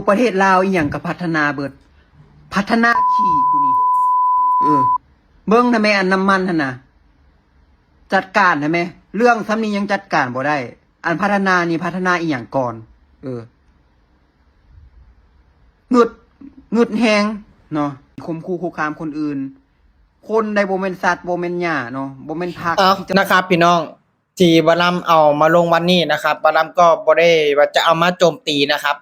ປະເທດລາວອີ່ຫຍັງກໍພັດທະນາເບິດ ພັດທະນາຂີ້ກູນີ້ ເອີ ເບິ່ງນະແມ່ ອັນນ້ຳມັນຫັ້ນນະ ຈັດການນະແມ່ ເລື່ອງສ່ຳນີ້ຍັງຈັດການບໍ່ໄດ້ ອັນພັດທະນານີ້ພັດທະນາອີ່ຫຍັງກ່ອນ ເອີ ງຶດ ງຶດແຮງເນາະ ຂົ່ມຂູ່ຄຸກຄາມຄົນອື່ນ ຄົນໃດບໍ່ແມ່ນສັດ ບໍ່ແມ່ນຫຍ້າເນາະ ບໍ່ແມ່ນຜັກ ເອົາ ທີ່ຈະ ນະຄັບ ພີ່ນ້ອງ ທີ່ບ່າວລຳເອົາມາລົງວັນນີ້ນະຄັບ ບ່າວລຳກໍບໍ່ໄດ້ວ່າຈະເອົາມາໂຈມຕີນະຄັບ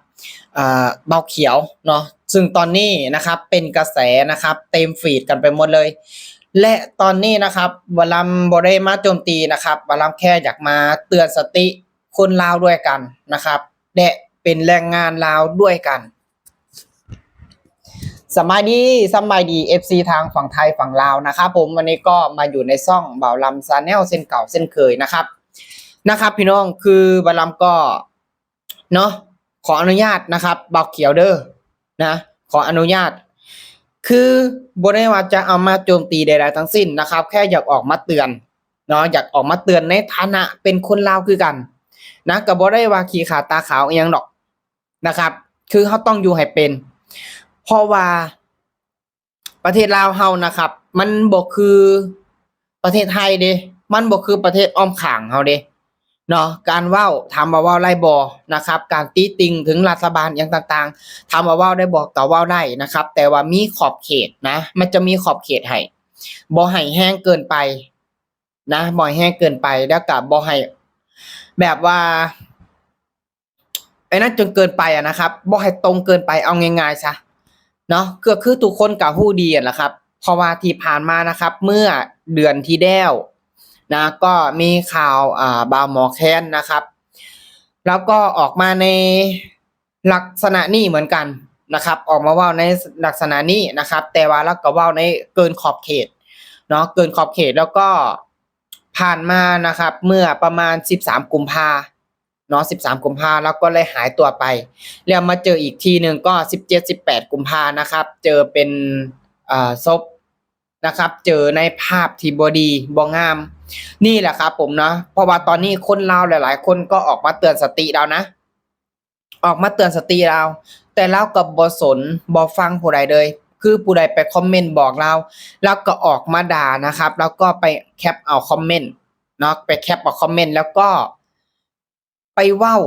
ເອີ ບ່າວຂຽວເນາະ ຊຶ່ງຕອນນີ້ນະຄັບ ເປັນກະແສນະຄັບ ເຕັມຟີດກັນໄປໝົດເລີຍ ແລະ ຕອນນີ້ນະຄັບ ບ່າວລຳບໍ່ໄດ້ມາໂຈມຕີນະຄັບ ບ່າວລຳແຄ່ຢາກມາເຕືອນສະຕິຄົນລາວດ້ວຍກັນນະຄັບ ແລະ ເປັນແຮງງານລາວດ້ວຍກັນ. ສະບາຍດີ ສະບາຍດີ ເອັຟຊີ ທາງຝັ່ງໄທຝັ່ງລາວນະຄັບຜົມ ວັນນີ້ກໍມາຢູ່ໃນຊ່ອງບ່າວລຳ Channel ເຊັ່ນເກົ່າເຊັ່ນເຄີຍນະຄັບ ນະຄັບ ພີ່ນ້ອງ ຄືບ່າວລຳກໍເນາະ ຂໍອະນຸຍາດນະຄັບ ບ່າວຂຽວເດີ ນະ ຂໍອະນຸຍາດ ຄືບໍ່ໄດ້ວ່າຈະເອົາມາໂຈມຕີໃດໆທັງສິ້ນນະຄັບ ແຄ່ຢາກອອກມາເຕືອນເນາະ ຢາກອອກມາເຕືອນໃນຖານະເປັນຄົນລາວຄືກັນນະ ກໍບໍ່ໄດ້ວ່າຂີ້ຂາດຕາຂາວອີ່ຫຍັງດອກ ນະຄັບ ຄືເຮົາຕ້ອງຢູ່ໃຫ້ເປັນ ເພາະວ່າປະເທດລາວເຮົານະຄັບ ມັນບໍ່ຄືປະເທດໄທເດ້ ມັນບໍ່ຄືປະເທດອ້ອມຂ້າງເຮົາເດ້ເນາະ ການເວົ້າ ຖາມວ່າເວົ້າໄດ້ບໍ່ນະຄັບ ການຕິຕິງເຖິງລັດຖະບານຫຍັງຕ່າງໆ ຖາມວ່າເວົ້າໄດ້ບໍ່ ກໍເວົ້າໄດ້ນະຄັບ ແຕ່ວ່າມີຂອບເຂດນະ ມັນຈະມີຂອບເຂດໃຫ້ ບໍ່ໃຫ້ແຮງເກີນໄປນະ ບໍ່ໃຫ້ແຮງເກີນໄປ ແລ້ວກໍບໍ່ໃຫ້ແບບວ່າ ໄອ້ນັ້ນຈົນເກີນໄປອະນະຄັບ ບໍ່ໃຫ້ຕົງເກີນໄປ ເອົາງ່າຍໆຊະເນາະ ກໍຄືທຸກຄົນກໍຮູ້ດີຫັ້ນລະຄັບ ເພາະວ່າທີ່ຜ່ານມານະຄັບ ເມື່ອເດືອນທີ່ແລ້ວນະ ກໍມີຂ່າວ ອ່າ ບ່າວໝໍແຄນນະຄັບ ແລ້ວກໍອອກມາໃນລັກສະນະນີ້ເໝືອນກັນນະຄັບ ອອກມາເວົ້າໃນລັກສະນະນີ້ນະຄັບ ແຕ່ວ່າລາວກໍເວົ້າໃນເກີນຂອບເຂດເນາະ ເກີນຂອບເຂດ ແລ້ວກໍຜ່ານມານະຄັບ ເມື່ອປະມານສິບສາມກຸມພາ ເນາະ ສິບສາມກຸມພາ ແລ້ວກໍໄດ້ຫາຍຕົວໄປ ແລ້ວມາເຈີອີກທີໜຶ່ງກໍສິບເຈັດ ສິບແປດກຸມພານະຄັບ ເຈີເປັນ ເອີ ສົບນະຄັບ ເຈີໃນພາບທີ່ບໍ່ດີບໍ່ງາມ ນີ້ແຫຼະຄັບຜົມເນາະ ເພາະວ່າຕອນນີ້ຄົນລາວຫຼາຍໆຄົນກໍອອກມາເຕືອນສະຕິລາວນະ ອອກມາເຕືອນສະຕິລາວ ແຕ່ລາວກໍບໍ່ສົນບໍ່ຟັງຜູ້ໃດເລີຍ ຄືຜູ້ໃດໄປຄອມເມັນບອກລາວ ລາວກໍອອກມາດ່ານະຄັບ ລາວກໍໄປແຄັບເອົາຄອມເມັນເນາະ ໄປແຄັບເອົາຄອມເມັນ ແລ້ວກໍ ໄປເວົ້າ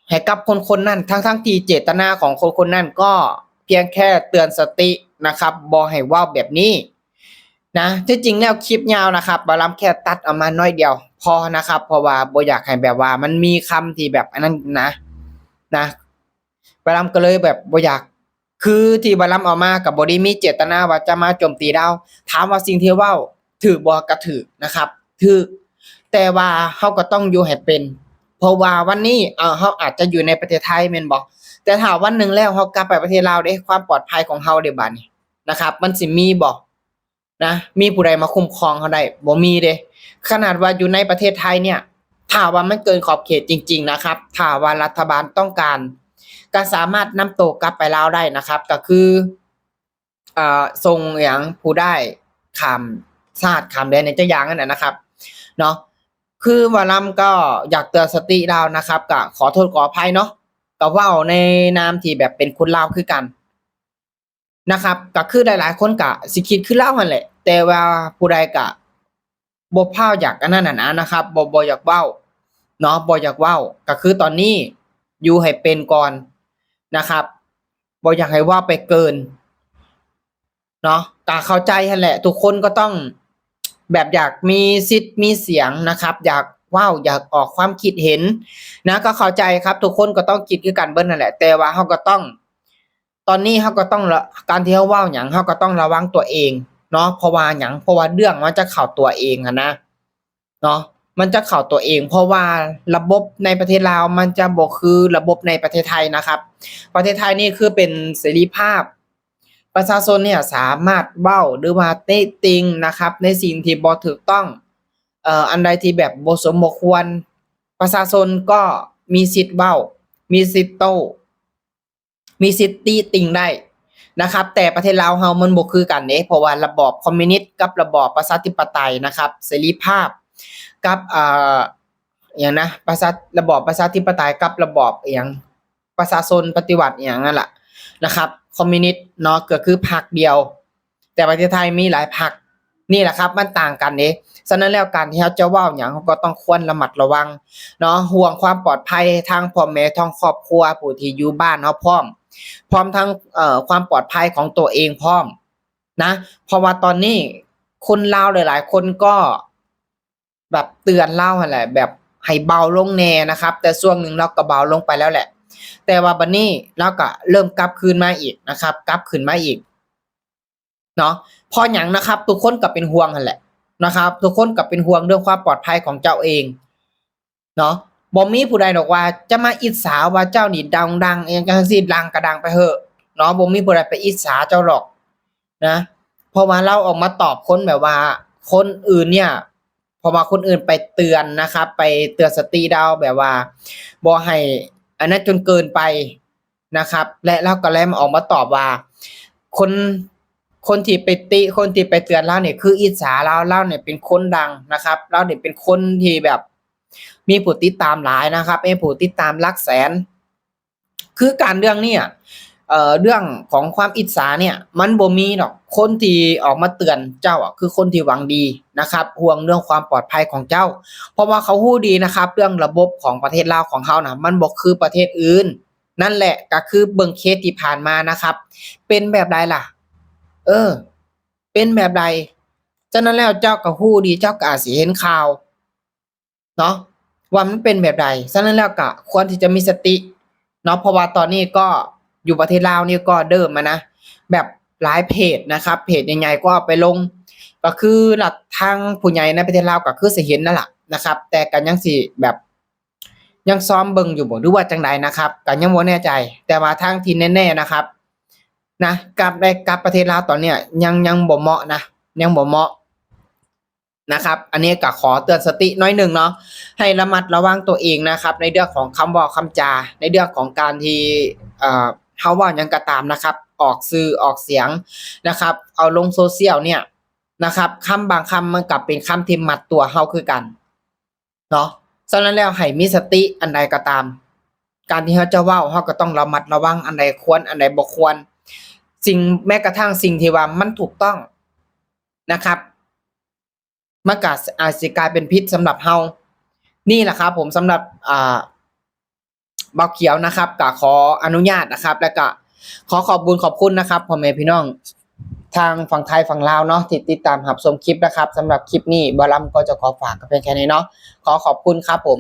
ໃຫ້ກັບຄົນໆນັ້ນ ທັງໆທີ່ເຈດຕະນາຂອງຄົນໆນັ້ນກໍພຽງແຄ່ເຕືອນສະຕິນະຄັບ ບໍ່ໃຫ້ເວົ້າແບບນີ້ນະ. ທີ່ຈິງແລ້ວຄລິບຍາວນະຄັບ ບ່າວລຳແຄ່ຕັດເອົາມາໜ້ອຍດຽວພໍນະຄັບ ເພາະວ່າບໍ່ຢາກໃຫ້ແບບວ່າມັນມີຄຳທີ່ແບບອັນນັ້ນນະ ນະ ບ່າວລຳກໍເລີຍແບບບໍ່ຢາກ ຄືທີ່ບ່າວລຳເອົາມາກໍບໍ່ໄດ້ມີເຈດຕະນາວ່າຈະມາໂຈມຕີລາວ. ຖາມວ່າສິ່ງທີ່ເວົ້າຖືກບໍ່? ກໍຖືກນະຄັບ ຖືກ ແຕ່ວ່າເຮົາກໍຕ້ອງຢູ່ໃຫ້ເປັນ ເພາະວ່າວັນນີ້ ເອີ ເຮົາອາດຈະຢູ່ໃນປະເທດໄທແມ່ນບໍ່? ແຕ່ຖ້າວັນໜຶ່ງແລ້ວເຮົາກັບໄປປະເທດລາວເດ້ ຄວາມປອດໄພຂອງເຮົາເດ້ບາດນີ້ນະຄັບ ມັນຊິມີບໍ່? ນະ ມີຜູ້ໃດມາຄຸ້ມຄອງເຮົາໄດ້? ບໍ່ມີເດ້. ຂະໜາດວ່າຢູ່ໃນປະເທດໄທເນ່ຍ ຖ້າວ່າມັນເກີນຂອບເຂດຈິງໆນະຄັບ ຖ້າວ່າລັດຖະບານຕ້ອງການ ກໍສາມາດນຳໂຕກັບໄປລາວໄດ້ນະຄັບ ກໍຄື ເອີ ສົ່ງຫຍັງ ຜູ້ຮ້າຍຂ້າມຊາດຂ້າມແດນຫຍັງຈັກຢ່າງນັ້ນນະຄັບເນາະ. ຄືບ່າວລຳກໍຢາກເຕືອນສະຕິລາວນະຄັບ ກໍຂໍໂທດຂໍອະໄພເນາະ ກໍເວົ້າໃນນາມທີ່ແບບເປັນຄົນລາວຄືກັນ ນະຄັບ ກໍຄືຫຼາຍໆຄົນກໍຊິຄິດຄືລາວຫັ້ນແຫຼະ ແຕ່ວ່າຜູ້ໃດກໍບໍ່ພ້າວຢາກອັນນັ້ນຫັ້ນນະ ນະຄັບ ບໍ່ ບໍ່ຢາກເວົ້າເນາະ ບໍ່ຢາກເວົ້າ ກໍຄືຕອນນີ້ຢູ່ໃຫ້ເປັນກ່ອນນະຄັບ ບໍ່ຢາກໃຫ້ເວົ້າໄປເກີນເນາະ. ກໍເຂົ້າໃຈຫັ້ນແຫຼະ ທຸກຄົນກໍຕ້ອງແບບຢາກມີສິດມີສຽງນະຄັບ ຢາກເວົ້າ ຢາກອອກຄວາມຄິດເຫັນນະ ກໍເຂົ້າໃຈຄັບ ທຸກຄົນກໍຕ້ອງຄິດຄືກັນເບິດຫັ້ນແຫຼະ ແຕ່ວ່າເຮົາກໍຕ້ອງ ຕອນນີ້ເຮົາກໍຕ້ອງລະ ການທີ່ເຮົາເວົ້າຫຍັງ ເຮົາກໍຕ້ອງລະວັງຕົວເອງເນາະ. ເພາະວ່າຫຍັງ? ເພາະວ່າເລື່ອງມັນຈະເຂົ້າຕົວເອງຫັ້ນນະເນາະ ມັນຈະເຂົ້າຕົວເອງ ເພາະວ່າລະບົບໃນປະເທດລາວມັນຈະບໍ່ຄືລະບົບໃນປະເທດໄທນະຄັບ. ປະເທດໄທນີ້ຄືເປັນເສລີພາບ ປະຊາຊົນເນ່ຍສາມາດເວົ້າ ຫຼືວ່າຕິຕິງນະຄັບ ໃນສິ່ງທີ່ບໍ່ຖືກຕ້ອງ ເອີ ອັນໃດທີ່ແບບບໍ່ສົມບໍ່ຄວນ ປະຊາຊົນກໍມີສິດເວົ້າ ມີສິດໂຕ້ ມີສິດຕິຕິງໄດ້ນະຄັບ. ແຕ່ປະເທດລາວເຮົາມັນບໍ່ຄືກັນເດ້ ເພາະວ່າລະບອບຄອມມູນິດກັບລະບອບປະຊາທິປະໄຕນະຄັບ ເສລີພາບກັບ ເອີ ຫຍັງນະ ປະຊາ ລະບອບປະຊາທິປະໄຕກັບລະບອບຫຍັງ ປະຊາຊົນປະຕິວັດອີ່ຫຍັງນັ້ນລະນະຄັບ ຄອມມິວນິດເນາະ ກໍຄືພັກດຽວ ແຕ່ປະເທດໄທມີຫຼາຍພັກ ນີ້ລະຄັບ ມັນຕ່າງກັນເດ້. ສະນັ້ນແລ້ວ ການທີ່ເຮົາຈະເວົ້າຫຍັງ ເຮົາກໍຕ້ອງຄວນລະມັດລະວັງເນາະ ຫ່ວງຄວາມປອດໄພທາງພໍ່ແມ່ ທາງຄອບຄົວ ຜູ້ທີ່ຢູ່ບ້ານເຮົາພ້ອມ ພ້ອມທັງ ເອີ ຄວາມປອດໄພຂອງຕົວເອງພ້ອມນະ ເພາະວ່າຕອນນີ້ຄົນລາວຫຼາຍໆຄົນກໍ ແບບເຕືອນລາວຫັ້ນແຫຼະ ແບບໃຫ້ເບົາລົງແດ່ນະຄັບ ແຕ່ຊ່ວງໜຶ່ງລາວກໍເບົາລົງໄປແລ້ວແຫຼະ ແຕ່ວ່າບັດນີ້ລາວກໍເລີ່ມກັບຄືນມາອີກນະຄັບ ກັບຂຶ້ນມາອີກເນາະ. ເພາະຫຍັງນະຄັບ ທຸກຄົນກໍເປັນຫ່ວງຫັ້ນແຫຼະນະຄັບ ທຸກຄົນກໍເປັນຫ່ວງເລື່ອງຄວາມປອດໄພຂອງເຈົ້າເອງເນາະ. ບໍ່ມີຜູ້ໃດດອກວ່າຈະມາອິດສາວ່າເຈົ້ານີ້ດັງໆ ອີ່ຫຍັງຈັ່ງຊີ້ ດັງກໍດັງໄປເຖາະເນາະ ບໍ່ມີຜູ້ໃດໄປອິດສາເຈົ້າດອກນະ ເພາະວ່າລາວອອກມາຕອບຄົນແບບວ່າຄົນອື່ນເນີ້ຍ ເພາະວ່າຄົນອື່ນໄປເຕືອນນະຄັບ ໄປເຕືອນສະຕິລາວແບບວ່າບໍ່ໃຫ້ອັນນັ້ນຈົນເກີນໄປນະຄັບ ແລະ ລາວກໍແລມາອອກມາຕອບວ່າ ຄົນ ຄົນທີ່ໄປຕິ ຄົນທີ່ໄປເຕືອນລາວນີ້ຄືອິດສາລາວ ລາວນີ້ເປັນຄົນດັງນະຄັບ ລາວນີ້ເປັນຄົນທີ່ແບບມີຜູ້ຕິດຕາມຫຼາຍນະຄັບ ມີຜູ້ຕິດຕາມຫຼັກແສນ. ຄືການເລື່ອງນີ້ ເອີ ເລື່ອງຂອງຄວາມອິດສານີ້ ມັນບໍ່ມີດອກ ຄົນທີ່ອອກມາເຕືອນເຈົ້າ ຄືຄົນທີ່ຫວັງດີນະຄັບ ຫ່ວງເລື່ອງຄວາມປອດໄພຂອງເຈົ້າ ເພາະວ່າເຂົາຮູ້ດີນະຄັບ ເລື່ອງລະບົບຂອງປະເທດລາວຂອງເຮົານະ ມັນບໍ່ຄືປະເທດອື່ນ. ນັ້ນແຫຼະ ກໍຄືເບິ່ງເຄສທີ່ຜ່ານມານະຄັບ ເປັນແບບໃດລະ ເອີ ເປັນແບບໃດ? ສະນັ້ນແລ້ວ ເຈົ້າກໍຮູ້ດີ ເຈົ້າກໍອາດຊິເຫັນຂ່າວ ເນາະ ວ່າມັນເປັນແບບໃດ. ສະນັ້ນແລ້ວກໍຄວນທີ່ຈະມີສະຕິເນາະ ເພາະວ່າຕອນນີ້ກໍຢູ່ປະເທດລາວນີ້ກໍເລີ່ມມານະ ແບບຫຼາຍເພຈນະຄັບ ເພຈໃຫຍ່ໆກໍເອົາໄປລົງ ກໍຄືລະທາງຜູ້ໃຫຍ່ໃນປະເທດລາວກໍຄືຊິເຫັນນັ້ນລະນະຄັບ ແຕ່ກໍຍັງຊິແບບ ຍັງຊອມເບິ່ງຢູ່ບໍ່ ຫຼືວ່າຈັ່ງໃດນະຄັບ ກໍຍັງບໍ່ແນ່ໃຈ. ແຕ່ວ່າທາງທີ່ແນ່ໆນະຄັບນະ ກັບ ໄດ້ກັບປະເທດລາວຕອນເນີ້ຍ ຍັງ ຍັງບໍ່ເໝາະນະ ຍັງບໍ່ເໝາະ ນະຄັບ ອັນນີ້ກໍຂໍເຕືອນສະຕິໜ້ອຍໜຶ່ງເນາະ ໃຫ້ລະມັດລະວັງຕົວເອງນະຄັບ ໃນເລື່ອງຂອງຄຳເວົ້າຄຳຈາ ໃນເລື່ອງຂອງການທີ່ ເອີ ເຮົາເວົ້າຫຍັງກໍຕາມນະຄັບ ອອກຊື່ອອກສຽງນະຄັບ ເອົາລົງໂຊຊຽວເນີ້ຍນະຄັບ ຄຳບາງຄຳມັນກໍເປັນຄຳທີ່ມັດຕົວເຮົາຄືກັນເນາະ. ສະນັ້ນແລ້ວ ໃຫ້ມີສະຕິອັນໃດກໍຕາມ ການທີ່ເຮົາຈະເວົ້າ ເຮົາກໍຕ້ອງລະມັດລະວັງ ອັນໃດຄວນ ອັນໃດບໍ່ຄວນ ສິ່ງ ແມ້ກະທັ່ງສິ່ງທີ່ວ່າມັນຖືກຕ້ອງນະຄັບ ມັນກໍອາດຊິກາຍເປັນພິດສຳລັບເຮົາ. ນີ້ລະຄັບຜົມ ສຳລັບ ອ່າ ບ່າວຂຽວນະຄັບ ກໍຂໍອະນຸຍາດນະຄັບ ແລ້ວກໍຂໍຂອບບຸນຂອບຄຸນນະຄັບ ພໍ່ແມ່ພີ່ນ້ອງທາງຝັ່ງໄທຝັ່ງລາວເນາະ ທີ່ຕິດຕາມຮັບຊົມຄລິບນະຄັບ. ສຳລັບຄລິບນີ້ ບ່າວລຳກໍຈະຂໍຝາກກໍພຽງແຄ່ນີ້ເນາະ ຂໍຂອບຄຸນຄັບຜົມ.